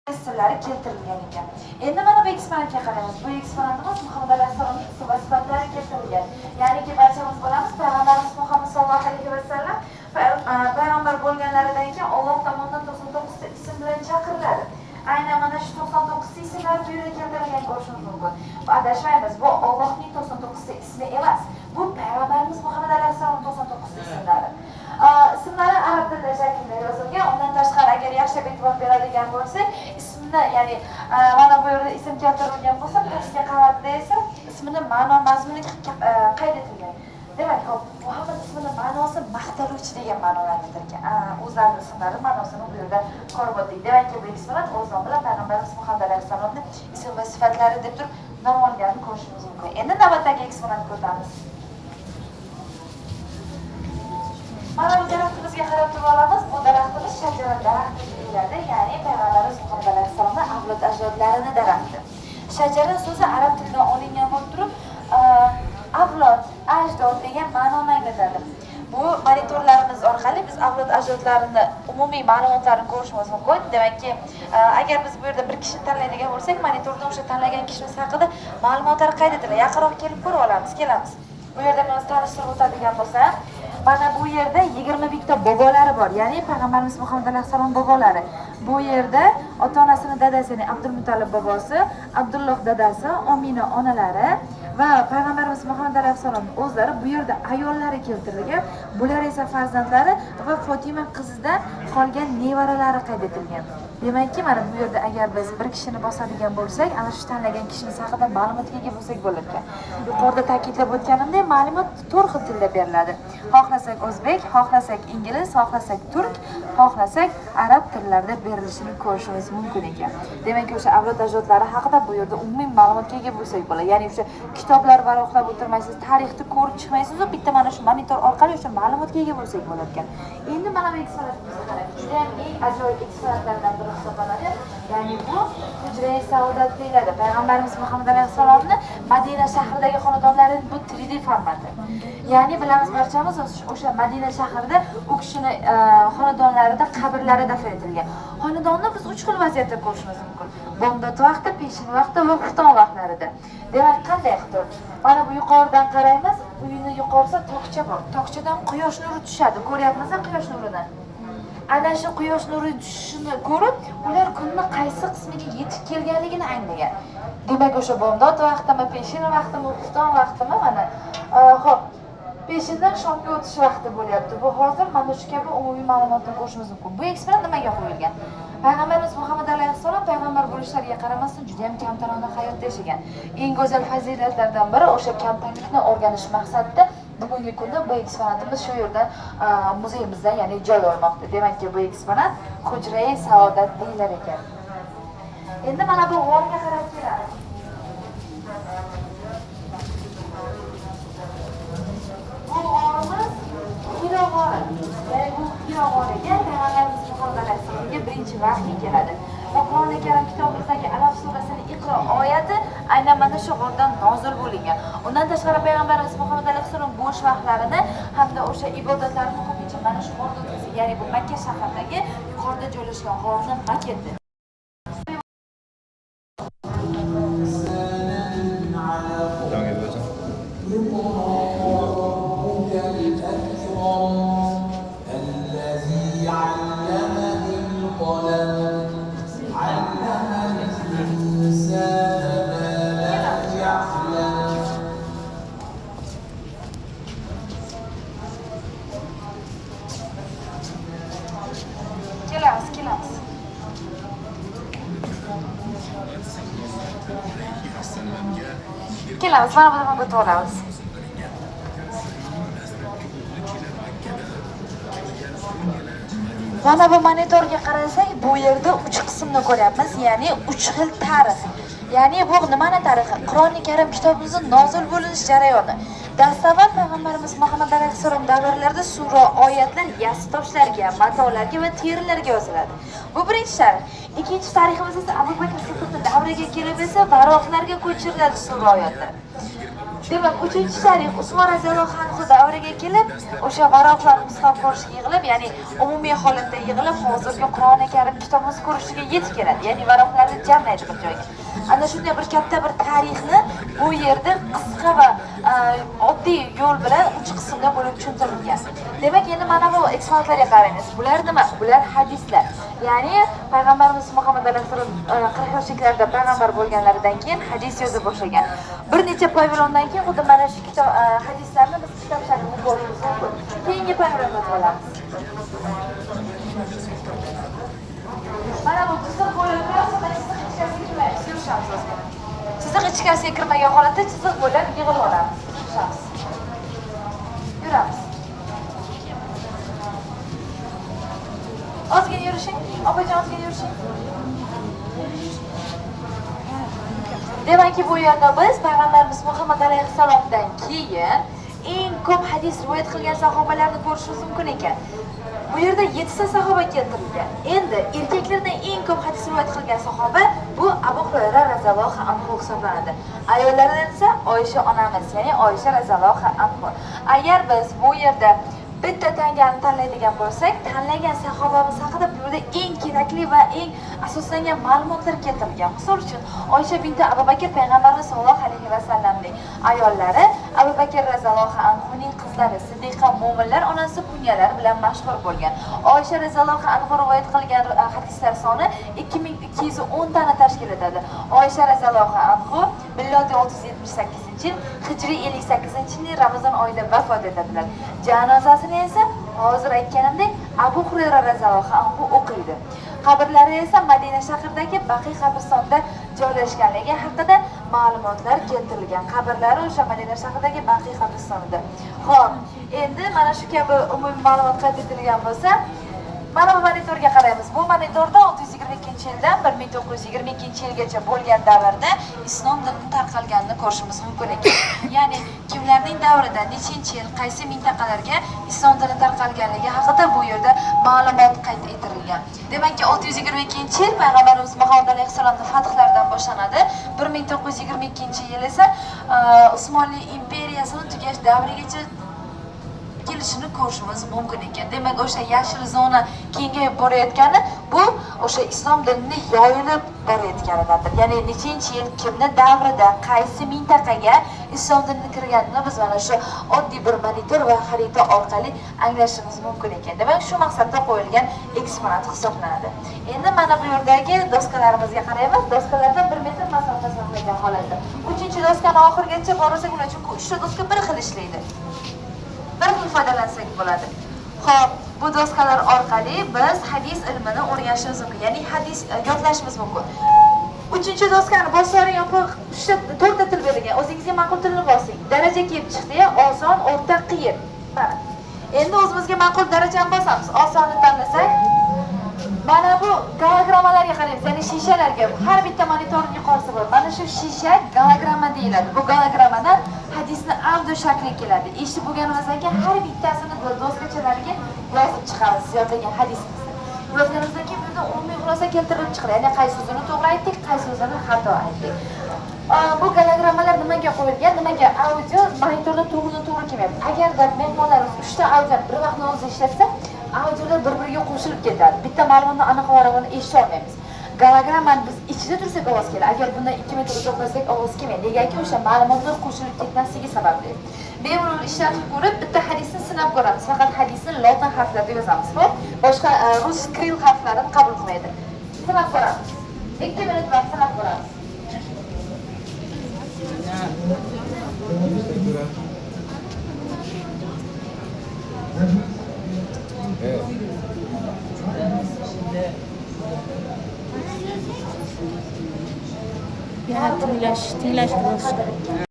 Tillari keltirilgan ekan. Endi mana bu eksponatga qaraymiz. Bu eksponatimiz Muhammad alayhissalomning ism va sifatlari keltirilgan. Ya'niki barchamiz bilamiz, payg'ambarimiz Muhammad sollallohu alayhi vasallam payg'ambar bo'lganlaridan keyin Alloh tomonidan 99 ta ism bilan chaqiriladi. Aynan mana shu 99 ta ismlar bu yerda keltirilgan ko'rishimiz mumkin. Bu adashmaymiz, bu Allohning 99 ta ismi emas. Bu payg'ambarimiz Muhammad alayhissalomning 99 ta ismlari. Ismlari arab tilida shaklida yozilgan. Undan tashqari agar yaxshilab e'tibor beradigan bo'lsak, ismni, ya'ni mana bu yerda ism keltirilgan bo'lsa, pastki qavatida esa ismini ma'no mazmuni qayd etilgan. Demak, hop, Muhammad ismini ma'nosi maqtaluvchi degan ma'noni anglatar ekan. O'zlarini ismlari ma'nosini bu yerda ko'rib o'tdik. Demakki, bu eksponat o'z nomi bilan payg'ambarimiz Muhammad alayhissalomning ism va sifatlari deb turib nom olganini ko'rishimiz mumkin. Endi navbatdagi eksponatga o'tamiz. Mana bu daraxtimizga qarab turib olamiz. Bu daraxtimiz shajara daraxti deyiladi. Ya'ni payg'ambarimiz Muhammad alayhissalomning avlod ajdodlarini daraxti. Shajara so'zi arab tilidan olingan bo'lib turib, avlod, ajdod degan ma'noni anglatadi. Bu monitorlarimiz orqali biz avlod ajdodlarini umumiy ma'lumotlarini ko'rishimiz mumkin. Demakki, agar biz bu yerda bir kishini tanlaydigan bo'lsak, monitorda o'sha tanlagan kishimiz haqida ma'lumotlar qayd etiladi. Yaqinroq kelib ko'rib olamiz, kelamiz. Bu yerda men tanishtirib o'tadigan bo'lsam, mana bu yerda 21 ta bobolari bor. Ya'ni payg'ambarimiz Muhammad alayhissalom bobolari. Bu yerda ota-onasini dadasi, ya'ni Abdulmutallib bobosi, Abdulloh dadasi, Omina onalari va payg'ambarimiz Muhammad alayhissalomning o'zlari, bu yerda ayollari keltirilgan. Bular esa farzandlari va Fotima qizidan qolgan nevaralari qayd etilgan. Demakki, mana bu yerda agar biz bir kishini bosadigan bo'lsak, ana shu tanlagan kishimiz haqida ma'lumotga ega bo'lsak bo'lar ekan. Yuqorida ta'kidlab o'tganimdek, ma'lumot to'rt xil tilda beriladi. Xohlasak o'zbek, xohlasak ingliz, xohlasak turk, xohlasak arab tillarida berilishini ko'rishimiz mumkin ekan. Demak, o'sha avlod ajdodlari haqida bu yerda umumiy ma'lumotga ega bo'lsak bo'ladi. Ya'ni o'sha kitoblar varaqlab o'tirmaysiz, tarixni ko'rib chiqmaysiz, bitta mana shu monitor orqali o'sha ma'lumotga ega bo'lsak bo'lar ekan. Endi mana bu eksponatimizga qarang. Juda ham eng ajoyib eksponatlardan biri hisoblanadi. Ya'ni bu hujrai saodat deyiladi. Payg'ambarimiz Muhammad alayhissalomni Madina shahridagi xonadonlarining bu 3D formati. Ya'ni bilamiz barchamiz o'sha Madina shahrida u kishini xonadonlarida qabrlari dafn etilgan. Xonadonni biz 3 xil vaziyatda ko'rishimiz mumkin. Bomdod vaqti, peshin vaqti va xufton vaqtlarida. Demak, qanday qilib? Mana bu yuqoridan qaraymiz, uyini yuqorisida tokcha bor. Tokchadan quyosh nuri tushadi. Ko'ryapmizmi quyosh nurini? Ana shu quyosh nuri tushishini ko'rib, ular kunni qaysi qismiga yetib kelganligini anglagan. Demak, o'sha bomdod vaqtimi, peshin vaqtimi, xufton vaqtimi mana xo'p, peshindan shomga o'tish vaqti bo'lyapti. Bu hozir mana shu kabi umumiy ma'lumotni ko'rishimiz mumkin. Bu eksponat nimaga qo'yilgan? Payg'ambarimiz Muhammad alayhissalom payg'ambar bo'lishlariga qaramasdan juda ham kamtarona hayotda yashagan. Eng go'zal fazilatlardan biri o'sha kamtarlikni o'rganish maqsadida bugungi kunda bu eksponatimiz shu yerda muzeyimizda, ya'ni joy olmoqda. Demakki, bu eksponat hujrai saodat deyilar ekan. Endi mana bu g'orga qarab kelamiz. Bu g'orimiz Hiro g'ori. Ya'ni bu Hiro g'origa payg'ambarimiz Muhammad alayhissalomga birinchi vahiy keladi. Va Qur'oni Karim kitobimizdagi Araf surasining Iqro oyati aynan mana shu g'ordan nozil bo'lingan. Undan tashqari payg'ambarimiz Muhammad alayhissalom bo'sh vaqtlarini hamda o'sha ibodatlarini ko'pincha mana shu g'orda o'tkazgan. Ya'ni bu Makka shahridagi yuqorida joylashgan g'orning maketi. Kelamiz, kelamiz. Kelamiz, mana bu tomonga o'tib olamiz. Mana bu monitorga qarasak, bu yerda 3 qismni ko'ryapmiz, ya'ni 3 xil tarix. Ya'ni bu nimani tarixi? Qur'oni Karim kitobimizning nozil bo'linish jarayoni. Dastavval payg'ambarimiz Muhammad alayhissalom davrlarida sura, oyatlar yassi toshlarga, matolarga va terilarga yoziladi. Bu birinchi tarix. Ikkinchi tariximiz esa Abu Bakr Siddiqning davriga kelib esa varaqlarga ko'chiriladi sura oyatlar. Demak, 3-sharif Usmon roziyallohu anhu davriga kelib, o'sha varaqlar mushaf ko'rishga yig'ilib, ya'ni umumiy holatda yig'ilib, hozirgi Qur'oni Karim kitobimiz ko'rishiga yetib keladi. Ya'ni varaqlarni jamlaydi bir joyga. Ana shunday bir katta bir tarixni bu yerda qisqa va oddiy yo'l bilan 3 qismga bo'lib tushuntirilgan. Demak, endi mana bu eksponatlarga qaraymiz. Bular nima? Bular hadislar. Ya'ni payg'ambarimiz Muhammad alayhissalom 40 yoshliklarida payg'ambar bo'lganlaridan keyin hadis yoza boshlagan. Bir necha pavilondan keyin xuddi mana shu kitob hadislarni biz kitob shaklida ko'rishimiz mumkin. Keyingi pavilonga o'tib olamiz. Mana bu chiziq bo'lib tursa, chiziq ichkarisiga kirmaymiz, yurishamiz ozgina. Chiziq ichkarisiga kirmagan holatda chiziq bo'lib yig'ilib olamiz. Yurishamiz. Yuramiz. Ozgina yurishing, opajon ozgina yurishing. Demakki, bu yerda biz payg'ambarimiz Muhammad alayhissalomdan keyin eng ko'p hadis rivoyat qilgan sahobalarni ko'rishimiz mumkin ekan. Bu yerda 7 ta sahoba keltirilgan. Endi erkaklardan eng ko'p hadis rivoyat qilgan sahoba bu Abu Hurayra roziyallohu anhu hisoblanadi. Ayollardan esa Oysha onamiz, ya'ni Oysha roziyallohu anhu. Agar biz bu yerda bitta tangani tanlaydigan bo'lsak, tanlagan sahobamiz haqida bu yerda eng kerakli va eng asoslangan ma'lumotlar keltirilgan. Misol uchun, Oysha binti Abu Bakr payg'ambarimiz sollallohu alayhi vasallamning ayollari, Abu Bakr roziyallohu anhuning qizlari, siddiqa mo'minlar onasi kunyalari bilan mashhur bo'lgan. Oysha roziyallohu anhu rivoyat qilgan hadislar soni 2210 tani tashkil etadi. Oysha roziyallohu anhu milodiy 678-yil, hijriy 58-yil Ramazon oyida vafot etadilar. Janozasini esa hozir aytganimdek Abu Hurayra roziyallohu anhu o'qiydi. Qabrlari esa Madina shahridagi Baqiy qabristonida joylashganligi haqida ma'lumotlar keltirilgan. Qabrlari o'sha Madina shahridagi Baqiy qabristonida. Xo'p, endi mana shu kabi umumiy ma'lumot qayd etilgan bo'lsa, mana bu monitorga qaraymiz. Bu monitorda 622-yildan 1922-yilgacha bo'lgan davrda islom dini tarqalganini ko'rishimiz mumkin ekan. Ya'ni kimlarning davrida nechinchi yil qaysi mintaqalarga islom dini tarqalganligi haqida bu yerda ma'lumot qayd etilgan. Demakki, 622-yil payg'ambarimiz Muhammad alayhissalomning fathlaridan boshlanadi. 1922-yil esa Usmonli imperiyasining tugash davrigacha kelishini ko'rishimiz mumkin ekan. Demak, o'sha yashil zona kengayib borayotgani bu o'sha islom dinini yoyilib borayotganidandir. Ya'ni nechinchi yil kimni davrida qaysi mintaqaga islom dini kirganini biz mana shu oddiy bir monitor va xarita orqali anglashimiz mumkin ekan. Demak, shu maqsadda qo'yilgan eksponat hisoblanadi. Endi mana bu yerdagi doskalarimizga qaraymiz. Doskalardan 1 metr masofa saqlagan holatda. 3-doskani oxirigacha borsak bo'ladi, chunki 3 ta doska bir xil ishlaydi. Bir xil foydalansak bo'ladi. Xo'p, bu doskalar orqali biz hadis ilmini o'rganishimiz mumkin, ya'ni hadis yodlashimiz mumkin. 3-doskani bosaring yopiq, 3 ta 4 ta til berilgan. O'zingizga ma'qul tilni bosing. Daraja kelib chiqdi-ya, oson, o'rta, qiyin. Mana. Endi o'zimizga ma'qul darajani bosamiz. Osonni tanlasak, mana bu gologrammalarga qaraymiz, ya'ni shishalarga. Har bitta monitorning yuqorisi bor. Mana shu shisha gologramma deyiladi. Bu gologrammadan hadisni audio shakli keladi. Eshitib bo'lganimizdan keyin har bittasini doskachalarga yozib chiqamiz, yodlagan hadisimizni. Yozganimizdan keyin bu yerda umumiy xulosa keltirib chiqadi. Ya'ni qaysi so'zini to'g'ri aytdik, qaysi so'zini xato aytdik. Bu gologrammalar nimaga qo'yilgan? Nimaga audio monitorda to'g'ridan-to'g'ri kelmayapti? Agarda mehmonlarimiz 3 ta audioni bir vaqtda o'zida ishlatsa, audiolar bir-biriga qo'shilib ketadi. Bitta ma'lumotni aniq va ravon eshita olmaymiz. Gologrammani biz ichida tursak ovoz keladi. Agar bundan 2 metr uzoqlashsak ovoz kelmaydi. Negaki o'sha ma'lumotlar qo'shilib ketmasligi sababli. Bemalol ishlatib ko'rib, bitta hadisni sinab ko'ramiz. Faqat hadisni lotin harflarida yozamiz, xo'p? Boshqa rus kirill harflarini qabul qilmaydi. Sinab ko'ramiz. 2 minut vaqt sinab ko'ramiz. Ya tinglash tinglash.